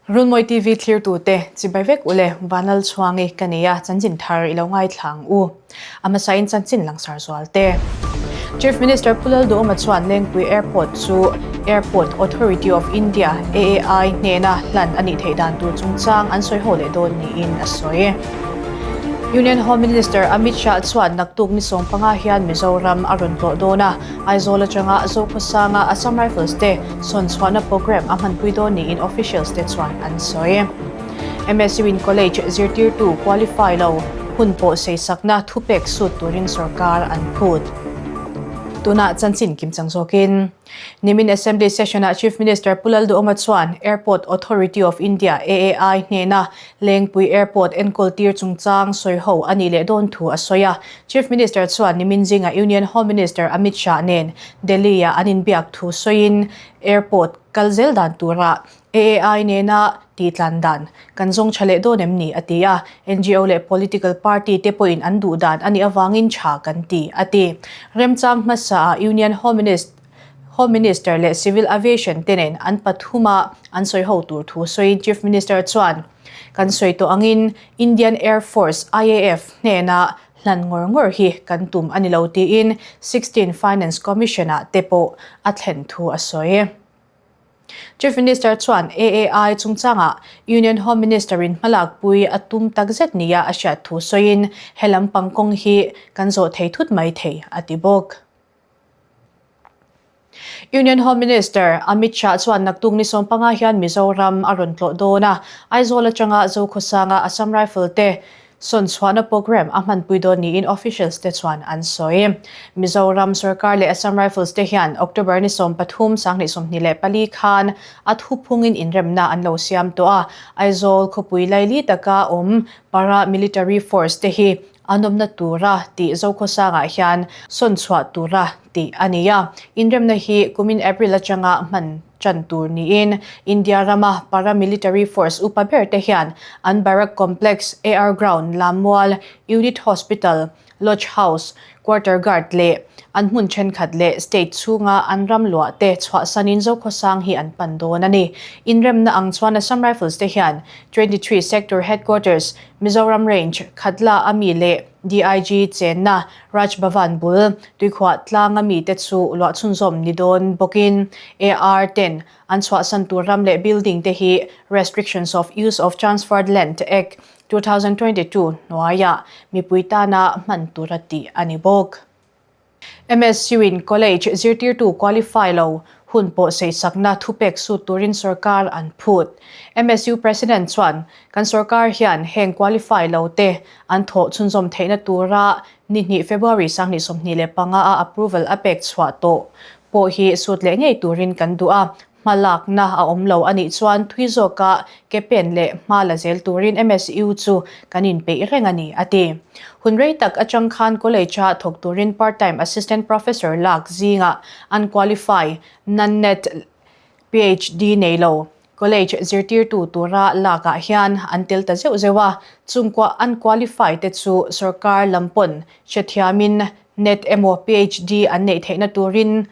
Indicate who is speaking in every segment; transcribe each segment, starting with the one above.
Speaker 1: Runmawi TV thlirtute chibai vek ule Vanlal Chhuangi ka nei a, chanchin thar i lo ngaithla ang u. A hmasain chanchin langsar zual te. Chief Minister Pu Lalduhoma chuan Lengpui Airport chu Airport Authority of India, AAI, hnena hlan a nih theih dan tur chungchang an sawi ho leh dawn niin a sawi. Union Home Minister Amit Shah chuan naktuk ni 15 hian Mizoram a rawn tlawh dawn a, Aizawl atanga Zokhawsanga Assam Rifles te sawn chhuahna programme a hmanpui dawn niin officials te chuan an sawi. MSU in College zirtirtu qualify lo hun pawh seisakna thupek sut turin sorkar an phut. Tunah chanchin kimchang zawkin Nimin Assembly Session-ah Chief Minister Pu Lalduhoma chuan Airport Authority of India, AAI, hnena Lengpui Airport enkawl tir chungchang sawiho a nih leh dawn thu a sawi a. Chief Minister chuan nimin zingah Union Home Minister Amit Shah nen Delhi-ah an inbiak thu sawiin Airport kal zel dan turah AAI nena tihlan dan kan zawng tha leh dawn em ni a ti a. NGO leh political party te pawhin an duh dan a nih avangin tha kan ti a ti. Remchang hmasaah Union Home Minister Home Minister leh Civil Aviation te nen an pathuma an sawi ho tur thu sawiin Chief Minister chuan, Kan sawi tawh angin Indian Air Force, IAF, hnena hlan ngawr ngawr hi kan tum a ni lo tiin 16 Finance Commission-ah te pawh a thlen thu a sawi. Chief Minister chuan AAI chungchangah Union Home Minister-in hmalakpui a tum takzet nia a hriat thu sawiin helam pangkawng hi kan zawh thei thut mai thei a ti bawk. Union Home Minister Amit Shah chuan naktuk ni 15 hian Mizoram a rawn tlawh dawn a, Aizawl atanga Zokhawsanga Assam Rifle te sawn chhuahna programme a hmanpui dawn niin officials te chuan an sawi. Mizoram sorkar leh Assam Rifles te hian October ni 13, 2024 khan a thuphungin inremna an lo siam tawh a, Aizawl khawpui laili taka awm Para Military Force te hi An awmna tura tih Zokhawsangah hian sawn chhuah tura tih a ni a. Inremna hi kumin April atanga hman tan tur niin India rama paramilitary force upa ber te hian an barrack complex, AR ground, Lammual, Unit Hospital, Lodge House, Quarter Guard leh an hmun thenkhat leh state chhunga an ram luah te chhuahsanin Zokhawsang hi an pan dawn a ni. Inremna ang chuan Assam Rifles te hian 23 Sector Headquarters, Mizoram Range, Khatla a mi leh DIG chenna Raj Bhavan bul tuikhuah tlang a mite chu luah chhunzawm ni dawn bawkin AR ten an chhuahsan tur ram leh building te hi Restrictions of Use of Transferred Land Act, 2022 hnuaiah mipui tana hman tura tih a ni bawk. MSU in College zirtirtu qualify lo hun pawh seisakna thupek sut turin sorkar an phut. MSU President chuan, Kan sorkar hian heng qualify lo te an thawh chhunzawm theihna tura ni hnih February 2025 a approval a pek chhuah tawh pawh hi sut leh ngei turin kan duh a, Hma lakna a awm lo a nih chuan thui zawka ke pen leh hma la zel turin MSU chu kan inpeih reng a ni, a ti. Hun rei tak atang khan college-a thawk turin part-time assistant professor lak zingah unqualify, non-NET, PhD nei lo college zirtirtu tura lakah hian an tel ta zeuh zeuh a, chungkua unqualify te chu sorkar lam pawn hrethiamin NET emaw PhD an neih theihna turin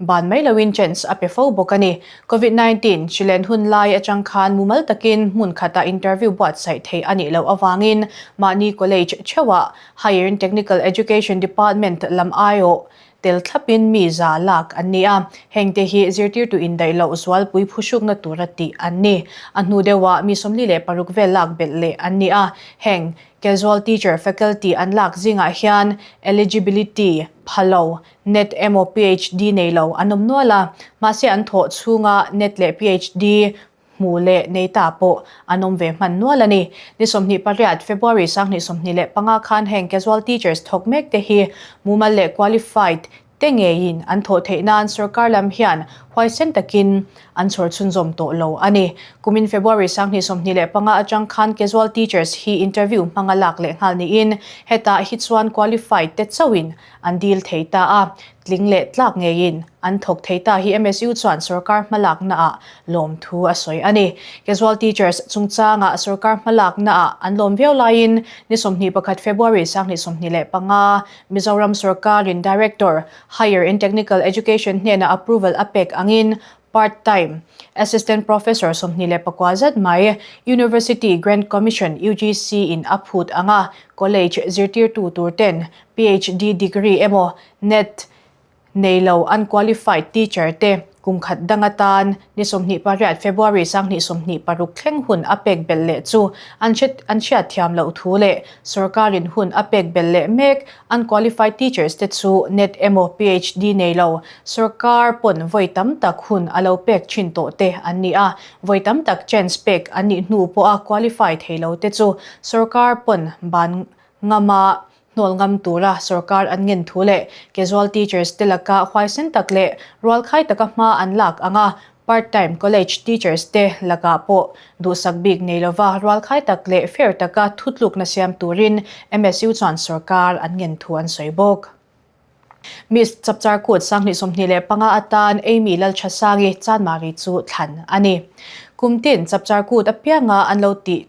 Speaker 1: Ban mai loin chance a pe fo bawk a ni. Covid 19 hrilen hun lai atang khan mumal takin hmun khata interview buatsaih theih a nih loh avangin mahni college theuhah Higher and Technical Education Department lam aiawh tel thlapin mi za lak an ni a. Hengte hi zirtirtu indaih loh zualpui phuhrukna tura tih an ni. A hnu deuhah mi 46 vel lak belh leh an ni a. Heng casual teacher faculty an lak zingah hian eligibility pha lo Net emaw PhD nei lo an awm nual a, mahse an thawh chhunga net leh PhD hmu leh nei ta pawh an awm ve hman nual a ni. Ni 28, February 2025 khan heng casual teachers thawk mek te hi mumal leh qualified te ngeiin an thawh theih nan sorkar lam hian huaisen takin an chhawr chhunzawm tawh lo a ni. Kumin February 2025 atang khan casual teachers hi interview hmanga lak leh nghal niin hetah hi chuan qualified te chauhin An dil thei ta a, tling leh tlak ngeiin an thawk thei ta hi MSU chuan sorkar hmalaknaah lawmthu a sawi a ni. Casual teachers chungchanga sorkar hmalaknaah an lawm viau laiin ni 21 February 2025 Mizoram sorkarin Director, Higher and Technical Education hnena approval a pek angin. Part time Assistant Professor 24 zet mai University Grant Commission, UGC, in a phut anga college zirtirtu tur ten PhD degree emaw net nei lo unqualified teacher te kum khat dang atan ni 28 February 2026 thleng hun a pek belh leh chu an an hriat thiam loh thu leh sorkarin hun a pek belh leh mek unqualified teachers te chu net emaw PhD nei lo Sorkar pawn vawi tam tak hun a lo pek thin tawh te an ni a, vawi tam tak chance pek an nih hnu pawha qualify thei lo te chu sorkar pawn ban ngama hnawl ngam tura sorkar an ngen thu leh casual teachers te laka huaisen tak leh rualkhai taka hma an lak anga part time college teachers te lakah pawh duhsak bik nei lova rualkhai tak leh fair taka thutlukna siam turin MSU chuan sorkar an ngen thu an sawi bawk. Miss Chapchar Kut 2025 atan Amy Lalthasangi Chanmari chu thlan a ni. Kum tin Chapchar Kut apianga an lo tih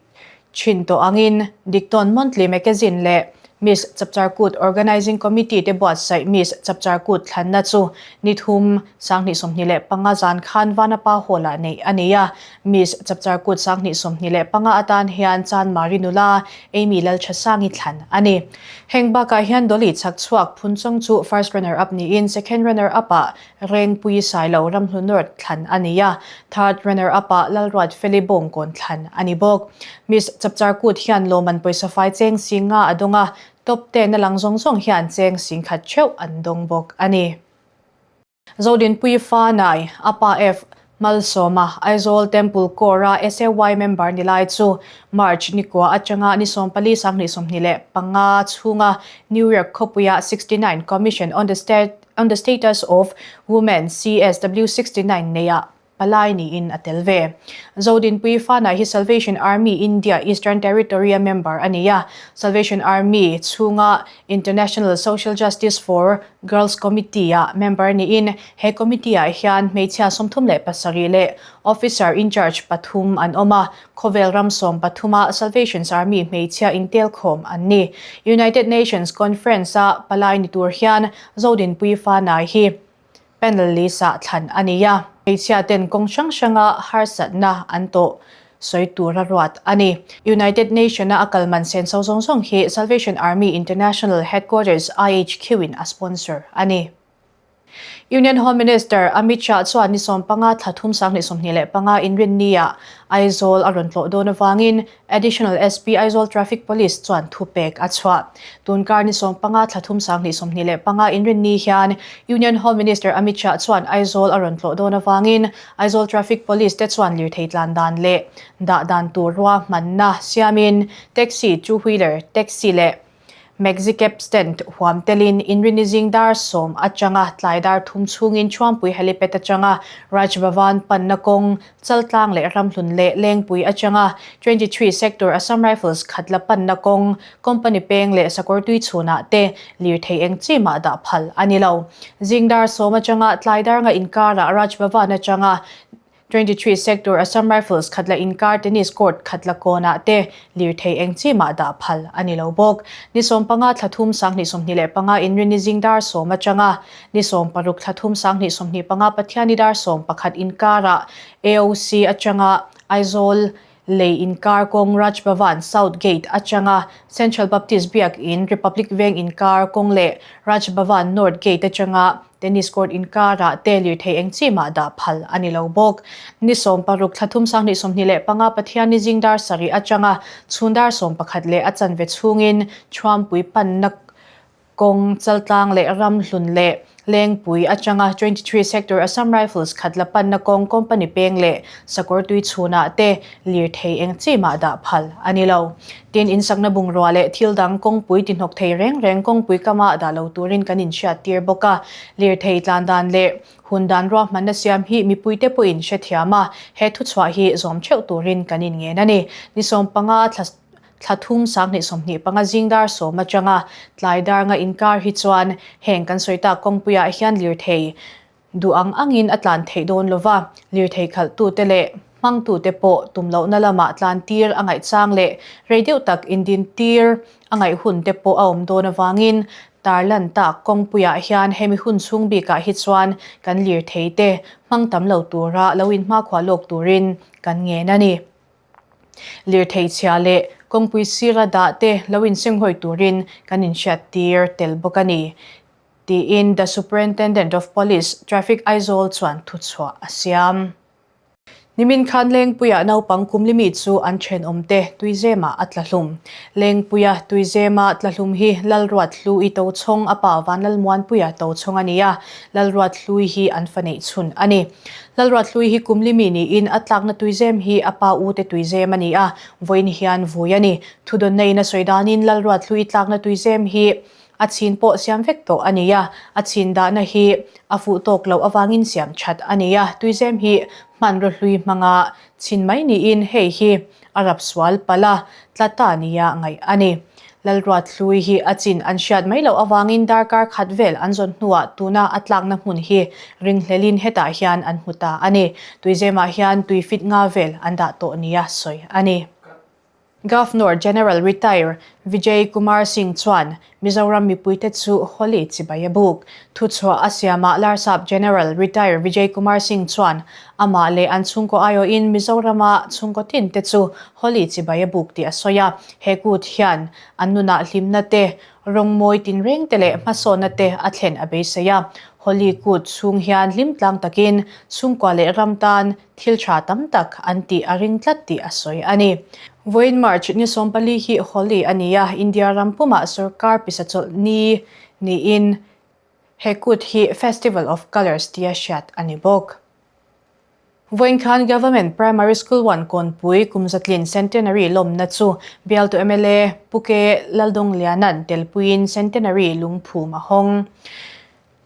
Speaker 1: thin tawh angin Diktawn Monthly Magazine leh Miss Chapchar Kut Organising Committee te buatsaih Miss Chapchar Kut thlanna chu ni thum 2025 zan khan Vanapa Hall-ah neih a ni a. Miss Chapchar Kut 2025 atan hian Chanmari nula Amy Lalthasangi thlan a ni. Heng bakah hian Dolly chhak chhuak phun chawng chu first runner up niin second runner up ah Rengpui Sailo Ramhlu North thlan a ni a, third runner up ah Lalruat Feli Bawngkawn thlan a ni bawk. Miss Chapchar Kut hian lawmman pawisa fai cheng singa a dawng a, top ten a lang zawng zawng hian cheng singkhat theuh an dawng bawk a ni. Zodinpui Fanai, Apa F. Malsawma, Aizawl Temple Corps-a SAY member ni lai chu March nikua atanga ni 14 2025 chhunga New York khawpuia 69 Commission on the on the Status of Women, CSW 69, neia palai niin a tel ve. Zodinpui Fanai hi Salvation Army India Eastern Territory-a member a ni a, Salvation Army chhunga International Social Justice for Girls Committee-ah member niin he committee-ah hian hmeichhia 37 leh Officer in Charge pathum an awm a, khawvel ram sawmpathuma Salvation's Army hmeichhia intelkhawm an ni. United Nations Conference-a palai ni tur hian Zodinpui Fanai hi Panel list-ah thlan a ni a, hmeichhia ten kawng hrang hranga harsatna an tawh sawi tura ruat a ni. United Nation-a a kal man senso zawng zawng hi Salvation Army International Headquarters, IHQ, in a sponsor a ni. Union Home Minister Amit Shah chuan ni 15 thla thum 2025 Inrinni-ah Aizawl a rawn tlawh dawn avangin Additional SP Aizawl Traffic Police chuan thupek a chhuah. Tunkar ni 15 thla thum 2025 Inrinni hian Union Home Minister Amit Shah chuan Aizawl a rawn tlawh dawn avangin Aizawl Traffic Police te chuan lirthei tlan dan leh dah dan tur ruahmanna siamin taxi, two wheeler, taxi leh Maxicab stand huam telin Inrini zing dar sawm atanga tlai dar thum chhungin Chhuampui helipad atanga Raj Bhavan panna kawng Chaltlang leh Ramhlun leh Lengpui atanga 23 Sector Assam Rifles khatla panna kawng Company peng leh Sakawrtui chhunah te lirthei eng chi mah dah phal a ni lo. Zing dar sawm atanga tlai dar nga inkarah Raj Bhavan atanga 23 Sector Assam Rifles khatla inkar Tennis Court khatla kawnah te lirthei eng chi mah dah phal a ni lo bawk. Ni 15 thla thum 2025 Inrini zing dar sawm atanga ni 16 thla thum 2025 Pathiani dar 11 inkarah AOC atanga Aizawl Lei inkar kawng Raj Bhavan South Gate atanga Central Baptist Biak In Republic Veng inkar kawng leh Raj Bhavan North Gate atanga Tennis Court inkarah te lirthei eng chi mah dah phal a ni lo bawk. Ni 16 thla thum 2025 Pathian ni zing dar sarih atanga chhun dar 11 leh a chanve chhungin Thuampui panna Kawng Chaltlang leh Ramhlun leh Lengpui atanga 23 Sector Assam Rifles khatla panna kawng company peng leh Sakawrtui chhunah te lirthei eng chi mah dah phal a ni lo. Tin, insakna bungrua leh thil dang kawngpui ti hnawk thei reng reng kawngpui kama dah lo turin kan inhriat tir bawk a. Lirthei tlan dan leh hun dan ruahmanna siam hi mipuite pawhin hrethiam a, he thuchhuah hi zawm theuh turin kan inngen a ni. Ni 15 thla Thla thum 2025 zing dar sawm atanga tlai dar nga inkar hi chuan heng kan sawi tak kawngpuiah hian lirthei duh ang angin a tlan theih dawn lova, lirthei khalhtute leh hmangtute pawh tum lohna lamah tlan tir a ngaih chang leh rei deuh tak indin tir a ngaih hun te pawh a awm dawn avangin. Tarlan tak kawngpuiah hian hemi hun chhung bikah hi chuan kan lirthei te hmang tam lo tura lo inhmakhua lawk turin kan ngen a ni. Lirthei chhia leh kawngpui sira dah te lo insenghawi turin kan inhriattir tel bawk a ni, tiin The Superintendent of Police, Traffic Aizawl chuan thuchhuah a siam. Nimin khan Lengpuia naupang kumlimi chu an thenawmte Tuizemah a tla hlum. Lengpuia Tuizema tla hlum hi Lalruathlui Tochhawng a pa Vanlalmuanpuia Tochhawng a ni a, Lalruathlui hi an fa neih chhun a ni. Lalruathlui hi kumlimi niin a tlakna Tuizem hi a pa ute Tuizem a ni a, vawiin hian vui a ni. Thudawnna in a sawi danin Lalruathlui tlakna Tuizem hi A chhin pawh siam vek tawh a ni a, a chhin dahna hi a fuh tawk loh avangin siam that a ni a, tuizem hi hmanraw hlui hmanga chhin mai niin hei hi a rap sual palh a, tla ta nia ngaih a ni. Lalruat hlui hi a chin an hriat mai loh avangin darkar khat vel an zawn hnuah tuna a tlakna hmun hi ringhlelin hetah hian an hmu ta a ni. Tuizemah hian tui fit nga vel an dah tawh nia sawi a ni. Governor General Retire Vijay Kumar Singh chuan Mizoram mipuite chu Holi chibai a buk. Thuchhuah a siamah Larsap General Retire Vijay Kumar Singh chuan amah leh an chhungkaw aiawhin Mizorama chhungkaw tinte chu Holi chibai a buk tih a sawi a. He kut hian an nunah hlimna te, rawngmawi tinreng te leh hmasawnna te a thlen a beisei a. Holi kut chhung hian hlim tlang takin chhungkua leh ram tan Thil tha tam tak an tih a ring tlat tih a sawi a ni. Vawiin March ni 14 hi Holi a ni a, India ram pumah sorkar pisa chawlh ni niin he kut hi Festival of Colours tia hriat a ni bawk. Vawiin khan Government Primary School 1 Kawnpui kum zatlin Centenary lawmna chu bialtu mla Pu Ke Laldawngliana'n telpuiin Centenary lungphum a hawng.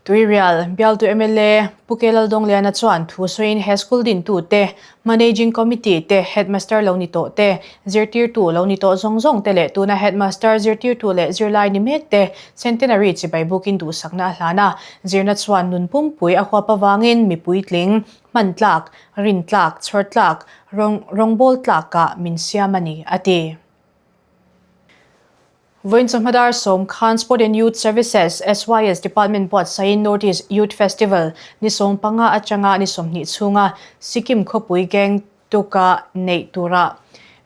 Speaker 1: Tuirial, Bialtu mla Pu Ke Laldawngliana chuan thu sawiin he school dintute, Managing Committee te, Headmaster lo ni tawh te, zirtirtu lo ni tawh zawng zawng te leh tuna Headmaster, zirtirtu leh zirlai ni mek te Centenary chibai bukin duhsakna a hlan a. Zirna chuan nun pumpui a huap avangin mi puitling, hman tlak, rin tlak, chhawr tlak, rawng rawngbawl tlakah min siam a ni, a ti. Vawiin chawhmadar sawm khan Sport and Youth Services, SYS, Department buatsaihin North East Youth Festival ni 15 atanga ni 20 chhunga Sikkim khawpui Gangtok-a neih tura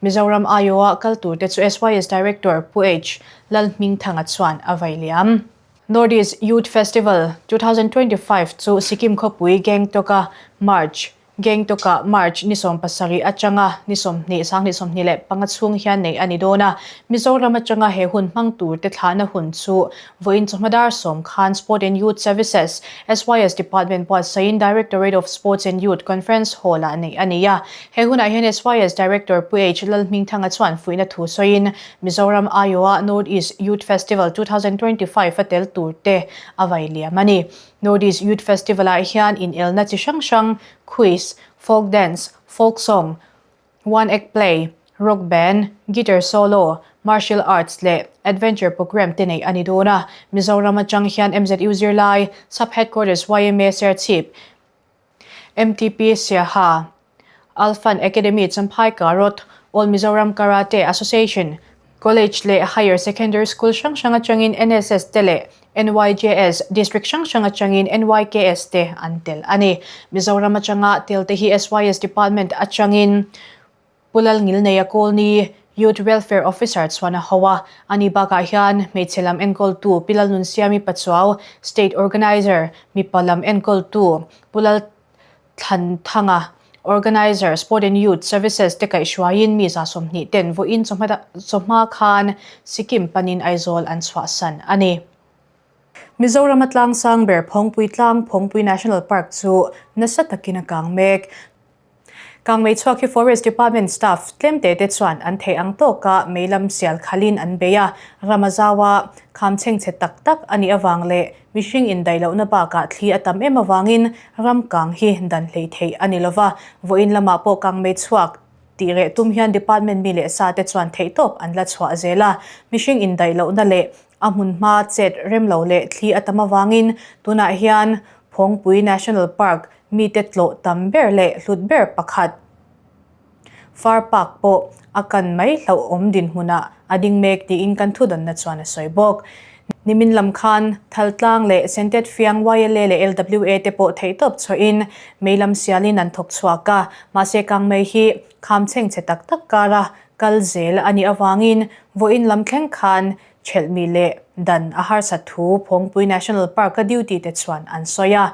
Speaker 1: Mizoram aiawha kal turte chu SYS Director Pu H. Lalhmingthanga chuan a vai liam. North East Youth Festival 2025 chu Sikkim khawpui Gangtok-a March Gangtok-ah March ni 17 atanga ni 20 2025 chhung hian neih a ni dawn a. Mizoram atanga he hun hmang turte thlahna hun chu vawiin chawhma dar sawm khan Sport and Youth Services, SYS, Department buatsaihin Directorate of Sports and Youth Conference Hall-ah neih a ni a. He hunah hian SYS Director Pu H. Lalhmingthanga chuan fuihna thu sawiin Mizoram aiawha North East Youth Festival 2025 a tel turte a vai liam a ni. North East Youth Festival-ah hian inelna chi hrang hrang, quiz, folk dance, folk song, one act play, rock band, guitar solo, martial arts leh adventure programme te neih a ni dawn a. Mizoram atang hian MZU zirlai, Sub Headquarters yma Serchhip, MTP Siaha, Alphan Academy Champhai Karot, All Mizoram Karate Association, College leh Higher Secondary School hrang hrang atangin NSS te leh NYJS, District hrang hrang atangin NYKS te an tel a ni. Mizoram atanga tel te hi SYS Department atangin Pu Lalngilneia Kawlni, Youth Welfare Officer chuan a ho a. Ani bakah hian hmeichhe lam enkawltu Pi Lalnunsiami Pachuau, State Organiser, mipa lam enkawltu Pu Lal Thlanthanga, Organiser, Sport and Youth Services te kaihhruaiin mi 20 ten vawiin chawhma khan Sikkim panin Aizawl an chhuahsan a ni. Mizorama tlangsang ber Phawngpui tlang, Phawngpui National Park chu nasa takin a kang mek. Kangmei chhuak hi Forest Department staff tlem te te chuan an theih ang tawka mei lam sial khalin an bei a, ram a zau a, kham chhengchhe tak tak a nih avang leh mihring indaih lohna bakah thli a tam em avangin ram kang hi dan hlei theih a ni lova. Vawiin lamah pawh kangmei chhuak tih reh tum hian department mi leh sa te chuan theihtawp an la chhuah zel a, mihring indaih lohna leh a hmun hma chet rem lo leh thli a tam avangin tunah hian Phawngpui National Park mite tlawh tam ber leh hlut ber pakhat. Far Park pawh a kan mai hlauhawm dinhmunah a ding mek tiin kan thudawnna chuan a sawi bawk. Nimin lam khan Thaltlang leh Sentet Fiang YLA leh LWA te pawh theihtawp chhuahin mei lam sialin an thawk chhuak a, mahse kangmei hi kham chhengchhe tak tak kara kal zel a nih avangin vawiin lam thleng khan Chhelhmi leh dan a harsat thu Phawngpui National Park-a duty te chuan an sawi a.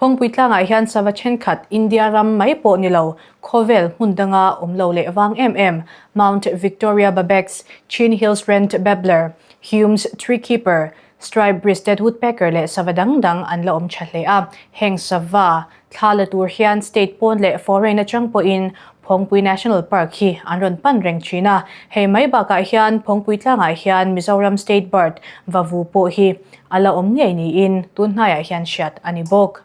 Speaker 1: Phawngpui tlangah hian sava thenkhat India ram mai pawh ni lo, khawvel hmun danga awm lo leh vang em em, Mount Victoria Babax, Chin Hills Wren Babbler, Hume's Treekeeper, Stripe-breasted Woodpecker leh sava dang dang an la awm tha hle a. Heng sava Thla la tur hian state pawn leh foreign atang pawhin Phawngpui National Park hi an rawn pan reng thin a. Hei mai bakah hian Phawngpui tlangah hian Mizoram State Bird Vavu pawh hi a la awm ngei niin tun hnaiah hian hriat a ni bawk.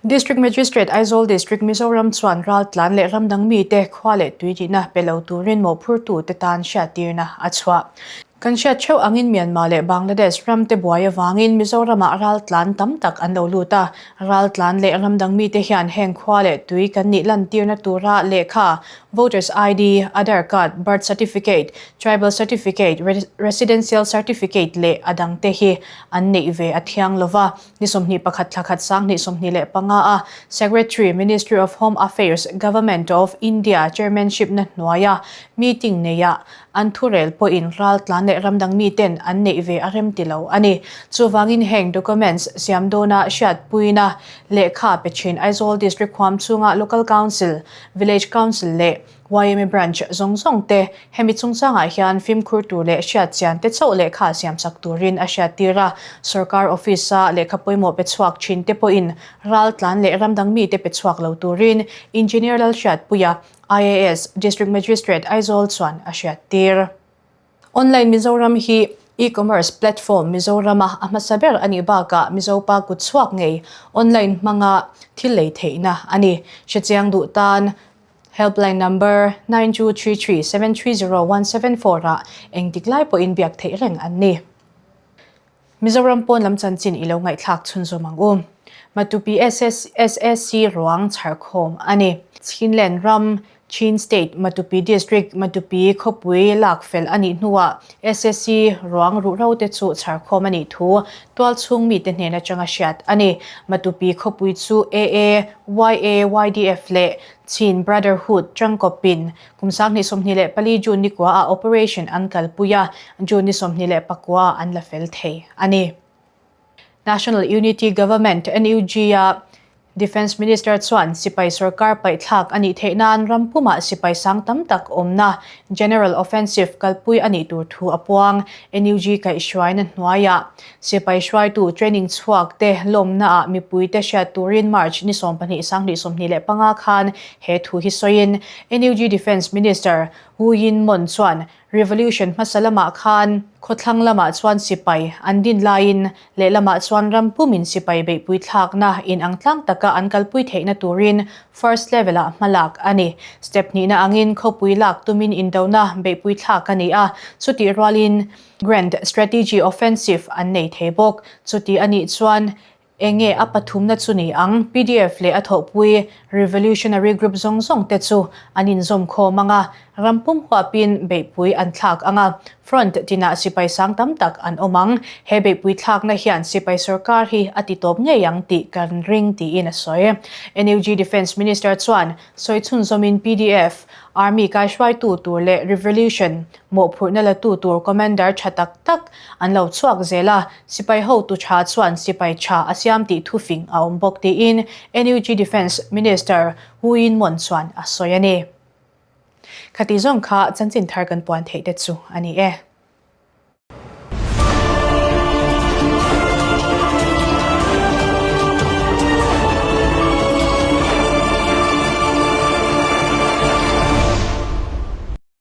Speaker 1: District Magistrate Aizawl District Mizoram chuan raltlan leh ramdang mite khua leh tui nihna pe lo turin mawhphurtute tan hriattirna a chhuah. Kan hriat theuh angin Myanmar leh Bangladesh ram te buai avangin Mizoramah raltlan tam tak an lo lut a. Raltlan leh ramdang mite hian heng khua leh tui kan nih lantirna tura lehkha, Voters ID, Aadhaar Card, Birth Certificate, Tribal Certificate, Residential Certificate leh a dangte hi an neih ve a thiang lova. Ni 21 thla khat 2025 a Secretary, Ministry of Home Affairs, Government of India Chairmanship na hnuaia meeting neia An thurel pawhin raltlan leh ramdang miten an neih ve a rem ti lo a ni. Chuvangin heng documents siam dawna hriatpuina lehkha pe thin Aizawl District huam chhunga Local Council, Village Council leh yma Branch zawng zawng te hemi chungchangah hian fimkhur tur leh hriatchian te chauh lehkha siamsak turin a hriattir a. Sorkar office-a lehkha pawimawh pe chhuak thin te pawhin raltlan leh ramdang mite pe chhuak lo turin Engineer Lalhriatpuia IAS, District Magistrate Aizawl chuan a hriattir. Online Mizoram hi e-commerce platform Mizorama a hmasa ber a nih bakah Mizopa kut chhuak ngei online hmanga thil lei theihna a ni. Hrechiang duh tan helpline number 9233730174 ah engtik lai pawhin biak theih reng an ni. Mizoram pawn lam chanchin i lo ngaihthlak chhunzawm ang u. Matupi SSC ruang chharkhawm a ni. Chinland ram, Chin State, Matupi District, Matupi khawpui lak fel a nih hnuah SSC ruang ruhro te chu chharkhawm a nih thu tualchhung mite hnen atanga hriat a ni. Matupi khawpui chu AA, YA, YDF leh Chin Brotherhood tangkawpin Kum 2024 June ni kua ah operation an kalpui a, June ni 29 ah an la fel thei a ni. National Unity Government, NUG, a Defence Minister chuan sipai sorkar paihthlak a nih theih nan ram pumah sipai sang tam tak awmna General Offensive kalpui a nih tur thu a puang. NUG kaihhruaina hnuaiah sipai hruaitu training chhuak te lawmnaah mipuite hriat turin March ni 12 2025 khan He thu hi sawiin NUG Defence Minister Wu Yin Mon chuan revolution hmasa lamah khan khawthlang lamah chuan sipai an din laiin lehlamah chuan ram pumin sipai beihpui thlakna inang tlang taka an kalpui theihna turin first level-ah hmalak a ni. Step hnihna angin khawpui lak tumin indona beihpui thlak a ni a, chutih rualin Grand Strategy Offensive an nei thei bawk. Chuti a nih chuan Enge a pathumna chu ni ang? Pdf leh a thawhpui Revolutionary Group zawng zawng te chu an inzawm khawm ang a, ram pum huapin beihpui an thlak ang a, front tinah sipai sang tam tak an awm ang. He beihpui thlakna hian sipai sorkar hi a ti tawp ngei ang tih kan ring tiin a sawi. NUG Defence Minister chuan sawi chhunzawmin pdf Army kaihruaitu tur leh Revolution mawhphurhna latu tur Commander tha tak tak an lo chhuak zel a, sipai hotu tha chuan sipai tha a siam tih thufing a awm bawk tiin NUG Defence Minister Wu Yin Mon chuan a sawi a ni. Khati zawng kha chanchin thar kan puan theih te chu a ni e.